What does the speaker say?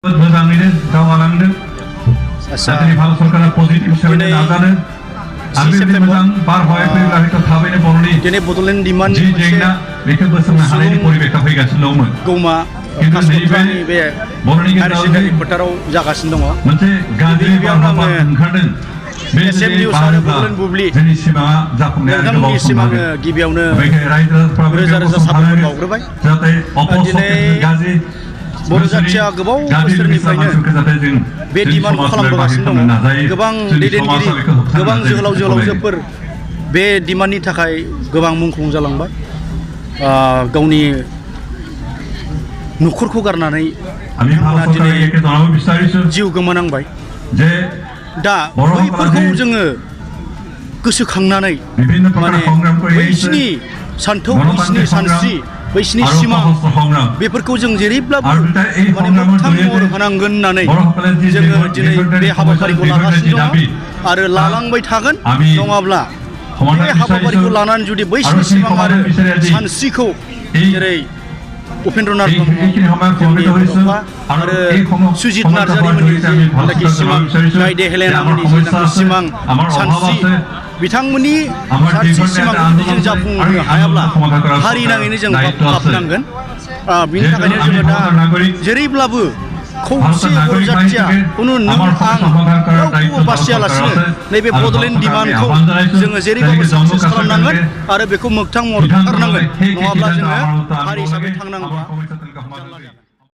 मोजाङैनो दावगालांदों नाथाय भारत सरकारा पजिटिभ सोलायनो नाजादों आरो बेबायदि मोजां बारहावाया फैब्ला हयथ' थाबैनो बर'नि दिनै बड'लेण्ड डिमान्डनि जि जेंना बेखौ बोस्रांनो हानायनि परिबेखा फैगासिनो दंमोन गौमा खिन्थु नैबे बे बर'नि हायार गेजेराव सेकेन्डारि फोथाराव जागासिनो दङ मोनसे गाज्रि बारहावा ओंखारदों बे एसएमडि आरो बड'लेण्ड बुब्लि जोंनि सिमाङा जाफुंनाया गोबाव सम लागोन गिबियावनो रायजो राजाफ्राबो रोजा रोजा साबायखर बावग्रोबाय जाहाथे अपसर्गजों गाज्रि बर' जाथिया गोबाव बोसोरनिफ्रायनो बे डिमान्डखौ खालामबोगासिनो दङ गोबां दैदेनगिरि गोबां जोहोलाव जोहोलावजोफोर बे डिमान्डनि थाखाय गोबां मुंख्लं जालांबाय गावनि न'खरखौ गारनानै दिनै जिउ गोमानांबाय दा बैफोरखौ जोङो गोसोखांनानै माने बैसिनि सान्थौ बैसिनि सानस्रि बैसिनि सिमां बेफोरखौ जों जेरैब्लाबो माने मोगथां महर होनांगोन होननानै जोङो दिनै बे हाबाफारिखौ लागासिनो दङ आरो लालांबाय थागोन नङाब्ला बे हाबाफारिखौ लानानै जुदि बैसिनि सिमां आरो सानस्रिखौ जेरै उपेन्द्रनाथ ब्रह्म जोंनि बड'फा आरो सुजित नार्जारिमोननि जेनाखि सिमां गायदे हेलेनामोननि जेनाखि सिमां सानस्रि बिथांमोननि सानस्रि सिमांखौ जुदि जों जाफुंहोनो हायाब्ला हारि नाङैनो जों गाबनांगोन बिनि थाखायनो जोङो दा जेरैब्लाबो खौसे बर' जाथिया खुनु नों आं रावखौबो बासियालासिनो नैबे बड'लेण्ड डिमान्डखौ जोङो जेरैबाबो साक्सेस खालामनांगोन आरो बेखौ मोगथां महर होथारनांगोन नङाब्ला जोङो हारि हिसाबै थांनांगौआ